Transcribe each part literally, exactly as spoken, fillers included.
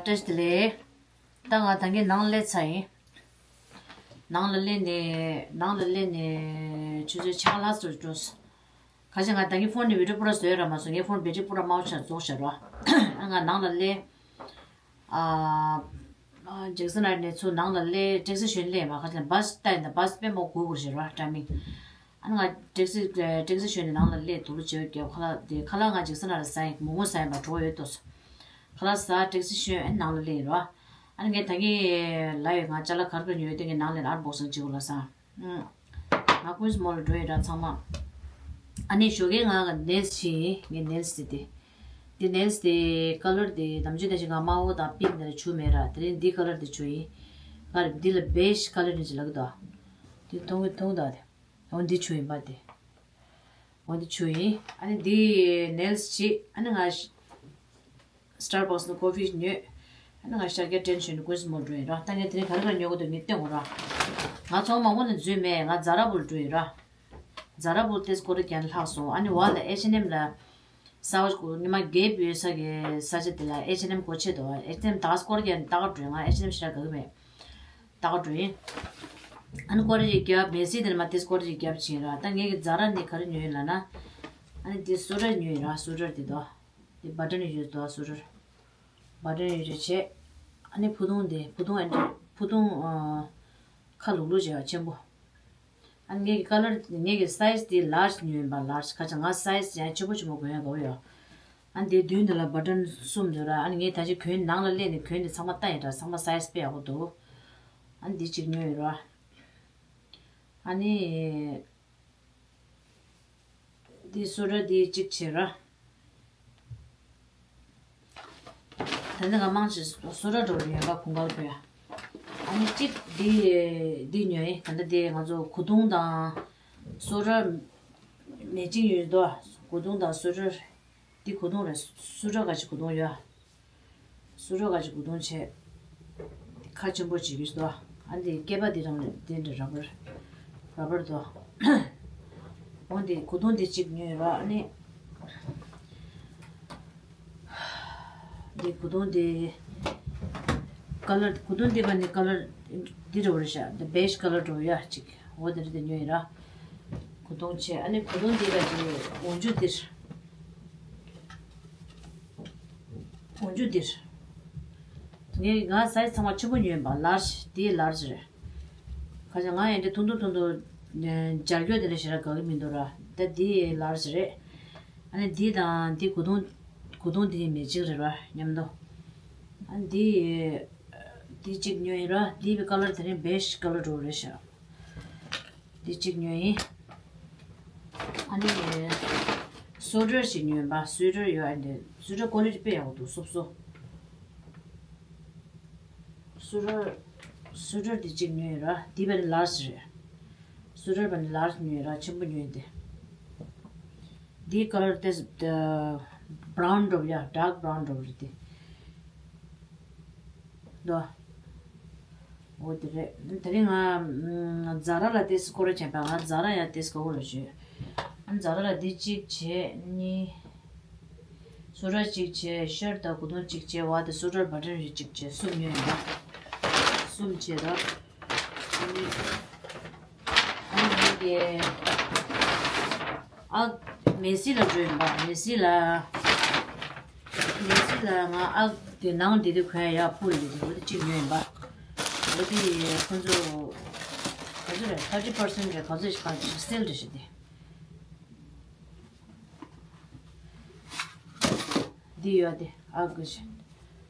བཀྲ་ཤིས་བདེ་ལེགས། ད་ང་ད་གིན་ནང་སླེབས་ཚར་ཡིན། ནང་ལ་སླེབས་ནས་ནང་ལ་སླེབས་ནས་ཆུ་ཚོད་ཕྱེད་ཀ་ལྷག་ཙམ་འགྲོ་སོང་། ཁ་ཤས་ང་ད་གིན་ཕོན་ནས་བི་ཌིའོ་པུ་ར་བཟོས་ར་མ་སོང་། ངའི་ཕོན་བེ་ཊི་རི་པུ་ར་དམའ་བོ་ཆགས་རྫོགས་ཤག་ར། ཨ་ང་ནང་ལ་སླེབས། ཨ་ཨ་ཇེག་སན་ཨའི་ལེན་ནས་ཚུར་ནང་ལ་སླེབས། ཊེག་སི་ཞོན་སླེབས་མ། ཁ་ཤས་ལ་བ་སི་ལྟ་ཡིན་ད། བ་སི་དཔེ་མོ་སྒུག་དགོས་ཤག་ར་ཊའི་མིང་། ཨ་ནི་ང་ཊེག་སི་ཊེག་སི་ཞོན་ནས་ནང་ལ་སླེབས། དུག་ལོག་བྱས་རྒྱབ། ཁ་ལག་དེ་ཁ་ལག་ང་ཇེག་སན་ཨའི་ལེན་ནས་ཟ་ཡིན། མོག་མོག་ཟ་ཡིན་པ་གྲོགས་ཡོད་དོ། ཁ་ལག་ཟ། ཊེག་སི་ཞོན། ཨ་ནི་ནང་ལ་སླེབས་ཡིན་ར། ཨ་ནི་ངས་ད་གིན་ལབ་ཡོད། ང་ཅ་ལག་ག་རེ་ག་རེ་ཉོས་ཡོད་དེ་ངས་ནང་ལ་ཨན་བོག་སིང་བྱེད་དགོས་ལབ་སོང་། ཨུམ། ང་ཀུན་སི་མོལ་ལ་འགྲོ་ཡིན་ར་ཚང་མ། ཨ་ནི་ཞོགས་ཀས་ང་གི་ནེལ་སི་ཕྱིས་ཡིན། ངའི་ནེལ་སི་དེ་དེ། དེ་ནེལ་སི་དེ་ཀ་ལར་དེ་ནམ་རྒྱུན་ད་ཅི་ང་དམར་པོ་དང་པིང་ཀི་དེ་འདྲ་བྱུག་མེད་ར། དེ་རིང་འདི་ཀ་ལར་དེ་བྱུག་ཡིན། ང་རེ་འདི་ལ་བེ་ཇི་ཀ་ལར་ནི་ཅི་ལབ་ཀྱི་འདུག་དེ་མཐོང་གི་མཐོང་གི་འདུག་དེ། འོ་འདི་བྱུག་ཡིན་པ་དེ། འོ་འདི་བྱུག་ཡིན། ཨ་ནི་འདི་ནེལ་སི་བྱས། ཨ་ནི་ང་སི་ཊར་བག་སི་ནས་ཀོ་ཕི་ཉོས། ཨ་ནི་ང་ཤར་རྒྱག་ཊེན་ཞོན་ནས་ཀུན་སི་མོལ་འགྲོ་ཡིན་ར། ད་ངས་དེ་རིང་ག་རེ་ག་རེ་ཉོ་གི་འདུག་ངས་སྟོན་དགོས་ར། ང་ཚོང་མང་པོ་ནས་འཛུལ་མེད། ང་ཛ་ར་བུ་ལ་འགྲོ་ཡིན་ར། ཛ་ར་བུ་ལ་ཏོག་ཙམ་སྐོར་ར་རྒྱག་ནས་ལྷག་སོང་། ཨ་ནི་བར་ལ་ཨེཆ་ཨེན་ཨེམ་ལ་གསར་པ་ཞིག་སྒོ་ཉི་མ་གེབ་ཡོད་ས་གི་ས་ཆ་དེ་ལ་ཨེཆ་ཨེན་ཨེམ་སྒོ་ཕྱེ་འདུག་ཨེཆ་ཨེན་ཨེམ་ད་ག་སྐོར་ར་རྒྱག་ནས་ལྟ་ག་འགྲོ་ཡིན། ང་ཨེཆ་ཨེན་ཨེམ་ཞེ་དྲག་དགའ་གི་མེད། ལྟ་ག་འགྲོ་ཡིན། ཨ་ནི་སྐོར་ར་ཅིག་བརྒྱབ། མེ་སི་དེ་ནས་མར་ཏོག་ཙམ་སྐོར་ར་ཅིག་བརྒྱབ་ཕྱིན་ར། ད་ངས་ཀྱི་ཛ་ར་ནས་ག་རེ་ཉོས་ཡིན་ལབ་ན། ཨ་ནི་འདི་སུ་ཊར་ཉོས་ཡིན་ར། སུ་ཊར་དེ་དོ། འདི་བ་ཊན་ཡོད་དོ། སུ་ཊར་བ་ཊན་ཡོད་རེད་བྱས། ཨ་ནི་ཕུ་ཐུང་དེ་ཕུ་ཐུང་ཨེ་འདྲ་ཕུ་ཐུང་ཨ་ཁ་ལུག་ལུག་བྱས་པ་ཆེན་པོ། ཨ་ངེད་ཀྱི་ཀ་ལར་ངེད་ཀྱི་སའི་ཛི་དེ་ལར་ཇི་ཉོས་ཡིན་པ། ལར་ཇི། ཁ་ཅིག་ང་སའི་ཛི་ཡང་ཆེན་པོ་ཆེན་པོ་གོན་ཡག་དགའ་པོ་ཡོད། ཨ་འདིའི་མདུན་དེ་ལ་བ་ཊན་གསུམ་འདུག་ར། ཨ་ནི་ངས་ད་ཅི་གོན་ནང་ལ་སླེབས་ནས་གོན་དེ་ཚང་མ་བལྟས་ཡིན་ར། ཚང་མ་སའི་ཛི་དཔེ་ཡག་པོ་འདུག་ཨ་འདི་གཅིག་ཉོས་ཡོད་ར། ཨ་ནི་འདི་སུ་ཊར་འདི་གཅིག་བྱས་ར། ད་ནི་ང་མང་ཆེ་སུ་ཊར་འགྲོ་ཡོད་པ་གོང་ཁར་གོ་ཡ། ཨ་ནི་གཅིག་འདི་འདི་ཉོས་ཡིན། ད་ལྟ་འདི་ང་ཚོ་གོས་ཐུང་དང་སུ་ཊར་མེ་ཅིང་ཡོད་དོ། གོས་ཐུང་དང་སུ་ཊར། འདི་གོས་ཐུང་རེད། སུ་ཊར་ག་ཅིག་གོས་ཐུང་ཡོད། སུ་ཊར་ག་ཅིག་གོས་ཐུང་བྱས། ཁ་ཆེན་པོ་བྱེད་ཀྱི་སོ། ཨ་འདི་སྐེད་པ་འདི་རང་རེད། འདི་འདྲ་ར་བར། ར་བར་དོ། འོ་འདི་གོས་ཐུང་འདི་གཅིག་ཉོས་ར། ཨ་ནི་འདི་གོས་ཐུང་འདི་ཀ་ལར་གོས་ཐུང་འདི་བ་ནི་ཀ་ལར་འདི་འདྲ་བོ་རེད་ཤག་འདི་བེ་ཇི་ཀ་ལར་འདྲ་བོ་ཡ་གཅིག་འོ་འདི་འདྲ་འདི་ཉོས་ཡིན་ར། གོས་ཐུང་བྱས། ཨ་ནི་གོས་ཐུང་འདི་ག་ཅིག་འོག་འཇུག་འདིར། འོག་འཇུག་འདིར། ངས་ང་སའི་ཛི་ཚང་མ་ཆེན་པོ་ཉོས་ཡིན་པ། ལར་ཇི། འདི་ལར་ཇི་རེད། ཁ་ཅིག་ང་ཡང་འདི་ཐུང་ཐུང་ཐུང་ཐུང་། ཨ་འཇར་གྱོག་འདི་འདྲ་ཞེ་དྲག་དགའ་གི་མི་འདུག་ར། ད་འདི་ལར་ཇི་རེད། ཨ་ནི་འདི་དང་འདི་གོས་ཐུང་། གོས་ཐུང་འདི་མེ་ཅིང་རེད་ར་མཉམ་དུ། ཨ་འདི་འདི་གཅིག་ཉོས་ཡིན་ར། འདི་བའི་ཀ་ལར་དེ་རིང་བེ་ཇི་ཀ་ལར་འདྲ་བོ་རེད་ཤག་འདི་གཅིག་ཉོས་ཡིན། ཨ་ནི་སུ་ཊར་ཞིག་ཉོས་པ། སུ་ཊར་ཡོད། ཨ་འདི་སུ་ཊར་ཀོ་ལི་ཊི་དཔེ་ཡག་པོ་འདུག་སོབ་སོབ། སུ་ཊར། སུ་ཊར་འདི་གཅིག་ཉོས་ཡིན་ར། འདི་བས་ནི་ལར་ཇི་རེད། སུ་ཊར་བས་ནི་ལར་ཇི་ཉོས་ཡིན་ར། ཆེན་པོ་ཉོས་ཡིན་ཏེ། འདི་ཀ་ལར་དེ་བྷ་རའུན་འདྲ་བོ་ཡ། ཌརྐ་བྷ་རའུན་འདྲ་བོ་རེད་དེ། དོ། འོ་དེ་རེད། དེ་རིང་ང་ཛ་ར་ལ་ཏོག་ཙམ་སྐོར་ར་བྱས་པ། ང་ཛ་ར་ཡ་ཏོག་ཙམ་དགའ་པོ་རེད་བྱས། ཛ་ར་ལ་འདི་གཅིག་བྱས། གཉིས། སུ་ཊར་གཅིག་བྱས། ཤར་ཊི་དང་གོས་ཐུང་གཅིག་བྱས། བ་དེ་སུ་ཊར་བ་ཊན་རེ་གཅིག་བྱས། གསུམ་ཉོས་ཡིན་པ། གསུམ་བྱས་ད། ཨ་ནི་ཨ་ནི་དེ། ཨ། མེ་སི་ལ་འགྲོ་ཡིན་པ། མེ་སི་ལ། མེ་སི་ལ་ང་ཨ་དེ་ནང་དེ་དུ་གོན་ཡག་ཕུལ་ཡོད་དེ། འོ་དེ་གཅིག་ཉོས་ཡིན་པ། འོ་དེ་ཁོ་ཚོ་ག་ཚོད་རེད། ཐར་ཊི་པར་སེན་ཊི་རེད། ག་ཚོད་ཞིག་ག་ཅིག་སེལ་རེད་ཤག་དེ། འདི་ཡོད་དེ། ཨ་གི་ཤི།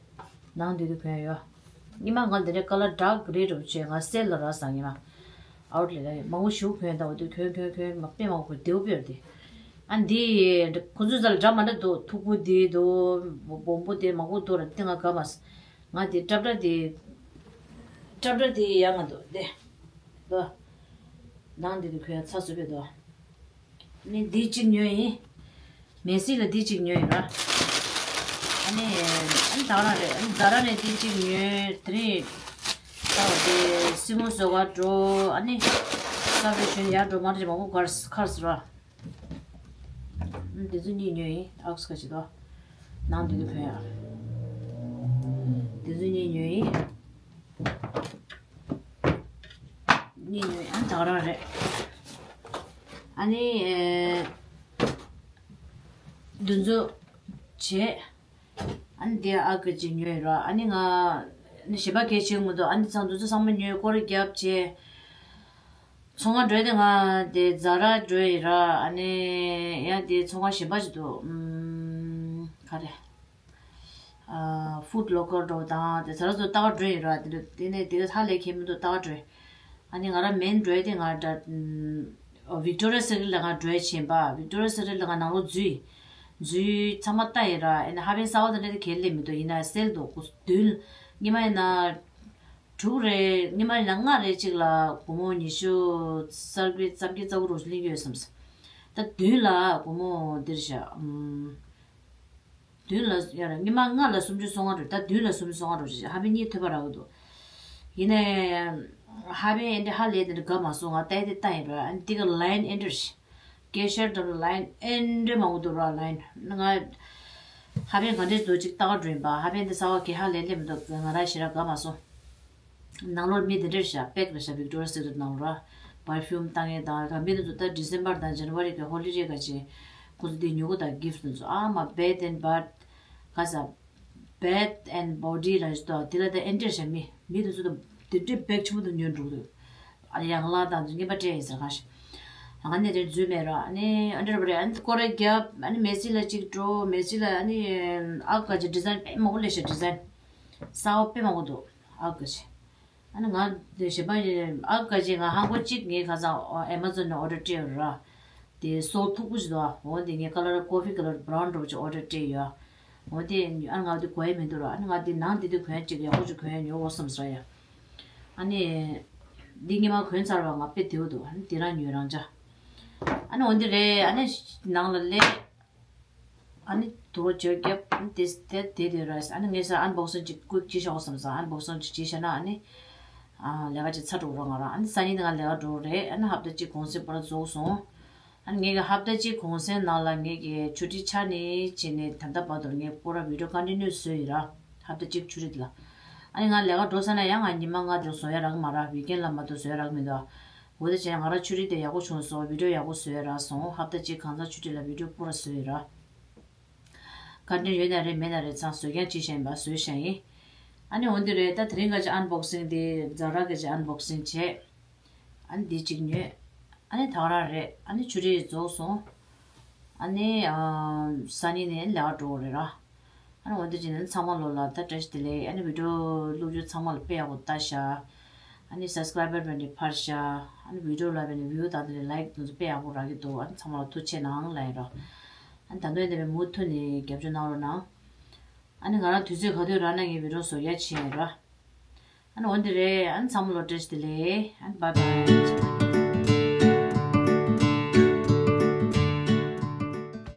ནང་འདི་དུ་གོན་ཡོད། ཉི་མ་ང་འདི་འདྲའི་ཀ་ལར་ཌརྐ་རེ་འདྲ་བོ་བྱས། ང་སེལ་ལ་རག་སོང་། ཉི་མ་ཨའུཊ་ལེཊ་ལ་མང་པོ་ཞིག་གོན། ད་འོ་དུ་གོན་གོན་གོན་མ་དཔེ་མང་པོ་གོན། བདེ་པོ་དཔེ་རེད་དེ། ཨ་འདི་ཁོ་ཚོའི་རྩ་ལ་འདྲ་མི་འདྲ་འདུག་ཐུག་པོ་འདི་འདུག་སྦོམ་པོ་དེ་མང་པོ་འདུག་ར། དེ་ང་དགའ་མ་སོང་། ང་དེ་ཊབ་ཊ་དེ། ཊབ་ཊ་དེ་ཡག་མ་འདུག་དེ། དོ། ནང་འདི་དུ་གོན་ཡག་ཚ་སུ་བས་དོ། ནི་འདི་གཅིག་ཉོས་ཡིན། མེ་སི་ལ་འདི་གཅིག་ཉོས་ཡིན་ར། ཨ་ནི་ཨ་ནི་ད་རང་རེད། ཨ་ནི་ཛ་ར་ནས་འདི་གཅིག་ཉོས། དེ་རིང་ད་བ་དེ་སི་མོ་བཟོ་ག་འགྲོ། ཨ་ནི་ས་རུ་ཞོན་ཡར་འགྲོ་མར་འགྲོ་མང་པོ་གར་ཁར་སི་ར། ཨ་ནི་འདི་ཚོ་གཉིས་ཉོས་ཡིན། ཨག་སི་ཁ་ཅིག་དོ། ནང་འདི་དུ་གོན་ཡག་དེ་ཚོ་གཉིས་ཉོས་ཡིན། གཉིས་ཉོས་ཡིན། ཨ་ནི་ད་ག་རང་རེད། ཨ་ནི་ཨེ། འདི་ཚོ་བྱས། ཨ་ནི་དེ་ཨ་གི་ཅིག་ཉོས་ར། ཨ་ནི་ང་ཨ་ནི་གཞན་པ་གལ་ཆེན་མི་འདུག་ཨ་ནི་ཚང་འདི་ཚོ་ཚང་མ་ཉོས། སྐོར་ར་བརྒྱབ་བྱས། ཚོང་ཁང་འགྲོ་དེ་ང་དེ་ཛ་ར་འགྲོ་ཡི་ར། ཨ་ནི་ཡང་དེ་ཚོང་ཁང་གཞན་པ་ཅིག་འདུག་ཨམ། ག་རེ། ཨ། ཧྥུཌ་ལོ་ཀར་འགྲོ་དང་དེ་ཚོ་ལ་ཚོ་ལྟ་ག་འགྲོ་ཡི་ར། དེ་འདྲ་དེ་ནས་དེ་ག་ཧ་ལས་ཁྱད་མི་འདུག་ལྟ་ག་འགྲོ་ཡི། ཨ་ནི་ང་ར་མེན་འགྲོ་དེ་ང་ད་ཨམ། ཝིག་ཏོ་རི་ཡ་སི་ཀེ་རེཊ་ལ་ང་འགྲོ་ཡི་བྱས་པ། ཝིག་ཏོ་རི་ཡ་སི་ཀེ་རེཊ་ལ་ང་ནང་ལོགས་འཛུལ་ཡི། འཛུལ་ཚང་མ་ལྟ་ཡི་ར། ཨ་ནི་ཧ་པན་གསར་པ་དེ་འདྲ་དེ་གལ་ལས་མི་འདུག་ཡིན་ན་སེལ་འདུག་སྐུ་བདུན། སྔོན་མ་ཡིན་ན། དྲུག་རེད། སྔོན་མ་ཡིན་ན་ལྔ་རེད། གཅིག་ལ་སྒོར་མོ་ཉི་ཤུ་རྩ་བརྒྱད་རྩ་བརྒྱད་རྩ་དགུ་རོ་ལེན་གྱི་ཡོད་བསམས། ད་བདུན་ལ་སྒོར་མོ་འདིར་བཞག་ཨམ། བདུན་ལ་ཡ་ར། སྔོན་མ་ལྔ་ལ་སུམ་ཅུ་སོ་ལྔ་འགྲོ། ད་བདུན་ལ་སུམ་ཅུ་སོ་ལྔ་འགྲོ་ཞེས་ཧ་པན་གཉིས་ཐོས་པ་རག་གི་འདུག་ཡིན་ནའི་ཧ་པན་ཨེ་འདྲ་ཧ་ལས་དེ་འདྲ་དགའ་མ་སོང་། ང་ལྟ་ཡི་དེ་ལྟ་ཡིན་པ། ཨ་ནི་དེ་ག་ལའིན་ཨེ་འདྲ་ཞིག་ཀེ་ཤར་དང་ལའིན་ཨེ་འདྲ་མང་པོ་འདུག་ར། ལའིན་ང་ཧ་པན་ག་འདྲས་འདུག་ཅིག་ལྟ་ག་འགྲོ་ཡིན་པ། ཧ་པན་དེ་གསར་པ་གི་ཧ་ལས་ལེ་མི་འདུག་ང་རང་ཞེ་དྲག་དགའ་མ་སོང་། ནང་ལོགས་མི་དེ་འདྲས་བཞག་པེག་རེད་བཞག་ཝིག་ཏོ་རི་ཡ་སི་ཀེ་རེཊ་ནང་ལོགས་ར། པར་ཕིའུམ་བཏང་ཡས་དང་ག་མི་དེ་ཚོ་ད་ཌི་སེམ་བར་དང་ཇན་ཝ་རི་གི་ཧོ་ལི་ཌེ་ག་ཅིག་ཁོ་ཚོ་དེ་ཉོ་གི། ད་གིཕ་དེ་ཚོ་ཨ་མ་བེད་ཨེན་བར་ག་ས། བེད་ཨེན་བོ་ཌི་ལ་ཞིག་དང་དེ་ལ་ད་ཨེ་འདྲས་བཞག་མི་མི་དེ་ཚོ་ད་དེ་འདྲས་བེག་ཆེན་པོ་དེ་ཉོས་འགྲོ་གི་འདུག་ཨ་ནི་ཡང་ལ་དང་ཚོ་རྔན་པ་སྤྲད་ཡིན་ཟེར་གང་ཞིག་ང་ནི་དེ་འཛུལ་མེད་ར། ཨ་ནི་ཨ་འདྲས་ར་བ་རེད། ཨ་ནི་སྐོར་ར་བརྒྱབ། ཨ་ནི་མེ་སི་ལ་གཅིག་འགྲོ། མེ་སི་ལ་ཨ་ནི་ཨ་ག་ཅིག་ཌི་ཛའིན་དཔེ་མང་པོ་སླེབས་ཤག་ཌི་ཛའིན་གསར་པ་དཔེ་མང་པོ་འདུག་ཨ་ག་ཅིག་ཨ་ནི་ང་དེ་གཞན་པ་ཡིན། ཨ་ག་ཅིག་ང་ཧང་གོ་གཅིག་ངས་ཁ་སང་ཨེ་མ་ཛོན་ནས་ཨོ་ཌར་སྤྲད་ཡོད་ར། དེ་སོལ་མཐུག་པོ་ཞིག་འདུག་འོ་དེ་ངས་ཀ་ལར་ཀོ་ཕི་ཀ་ལར་བྷ་རའུན་འདྲ་པོ་ཅིག་ཨོ་ཌར་སྤྲད་ཡོད། འོ་དེ་ཨ་ང་དེ་གོ་ཡ་མི་འདུག་ར། ཨ་ནི་ང་དེ་ནང་དེ་དུས་གོན་ཅིག་ཡག་པོ་ཅིག་གོན་ཡ་ཉོ་འོ་བསམ་ས་ཡ། ཨ་ནི་འདི་སྔོན་མ་གོན་ཚར་བ་ང་དཔེ་བདེ་པོ་འདུག་ཨ་ནི་དེ་རང་ཉོས་རང་འཇགས། ཨ་ནི་འོ་འདི་རེད། ཨ་ནི་ནང་ལ་སླེབས། ཨ་ནི་དུ་བ་བཅོས་རྒྱབ། ཨ་ནི་དེ་དེ་དེ་དེ་ར། ཨ་ནི་ངས་ས་ཨན་བོག་སིང་ཅིག་ཀུའིག་བྱེད་ཤོག་བསམ་ས། ཨན་བོག་སིང་ཅིག་བྱེད་བྱས་ན་ཨ་ནི་ཨ་ལས་ཀ་ཅིག་ཚར་འགྲོ་རོགས་ང་རང་། ཨ་ནི་སང་ཉིན་ང་ལས་ཀ་འགྲོ་རེད། ཨ་ནི་ཧབ་ཏ་གཅིག་གུང་སེང་པོ་ར་རྫོགས་སོང་། ཨ་ནི་ངས་ཀྱི་ཧབ་ཏ་གཅིག་གུང་སེང་ནང་ལ་ངས་ཀྱི་ཆུ་ཊི་ཆ་ནས་བྱས་ནས་ད་ལྟ་བར་དུ་ངས་པོ་ར་བི་ཌིའོ་ཀོན་ཊི་ནིའུ་བཟོས་ཡིན་ར། ཧབ་ཏ་གཅིག་ཆུ་ཊི་ལ། ཨ་ནི་ང་ལས་ཀ་འགྲོ་ས་ན་ཡང་ང་ཉི་མ་ལྔ་དེ་བཟོ་ཡ་རག་མ་ར། ཝིག་ཨེན་ལ་མ་གཏོགས་བཟོ་ཡ་རག་མི་འདུག་འོ་དེ་བྱས་ང་རང་ཆུ་ཊི་དེ་ཡག་པོ་བྱུང་སོང་། བི་ཌིའོ་ཡག་པོ་བཟོ་ཡ་རག་སོང་། ཧབ་ཏ་གཅིག་གང་ཚང་ཆུ་ཊི་ལ་བི་ཌིའོ་པོ་ར་བཟོ་ཡ་རག་ཀོན་ཊེན་ཊི་ཡོད་ན་རེད་མེད་ན་རེད་ཚང་བཟོ་རྐྱང་བྱེད་བཞིན་པ་བཟོས་བཞིན་ཡིན། ཨ་ནི་འོ་འདི་རེད། ད་དེ་རིང་ག་ཅིག་ཨན་བོག་སིང་དེ་ཛ་ར་ག་ཅིག་ཨན་བོག་སིང་བྱས། ཨ་ནི་འདི་གཅིག་ཉོས། ཨ་ནི་ད་ག་རང་རེད། ཨ་ནི་ཆུ་ཊི་རྫོགས་སོང་། ཨ་ནི་ཨ་སང་ཉིན་ནས་ལས་ཀ་འགྲོ་དགོས་རེད་ར། ཨ་ནི་འོ་འདི་བྱས་ནས་ཚང་མ་ལོ་ལ་ད་བཀྲ་ཤིས་བདེ་ལེགས། ཨ་ནི་བི་ཌིའོ་བླུགས་རྒྱུ་ཚང་མ་ལ་དཔེ་ཡག་པོ་ལྟ་ཤག་ཨ་ནི་སབ་སི་ཀ་རའི་བར་བས་ནི་འཕར་ཤག་ཨ་ནི་བི་ཌིའོ་ལ་བས་ནི་བིའུ་དང་དེ་ནི་ལའིག་དེ་ཚོ་དཔེ་ཡག་པོ་རག་གི་འདུག་ཨ་ནི་ཚང་མ་ལ་ཐུགས་རྗེ་ཆེ་གནང་ལབ་ཡིན་རོགས། ཨ་ནི་ད་དུང་དེ་བས་མུ་མཐུད་ནས་རྒྱབ་སྐྱོར་གནང་རོགས་གནང་། ཨ་ནི་ང་རང་དུས་ཚོད་ག་དུས་རག་ན་ངས་བི་ཌིའོ་བཟོ་ཡ་བྱེད་ཡིན་རོགས། ཨ་ནི་འོ་འདི་རེད། ཨ་ནི་ཚང་མ་ལོ་བཀྲ་ཤིས་བདེ་ལེགས། ཨ་ནི་བཱའི་བཱའི།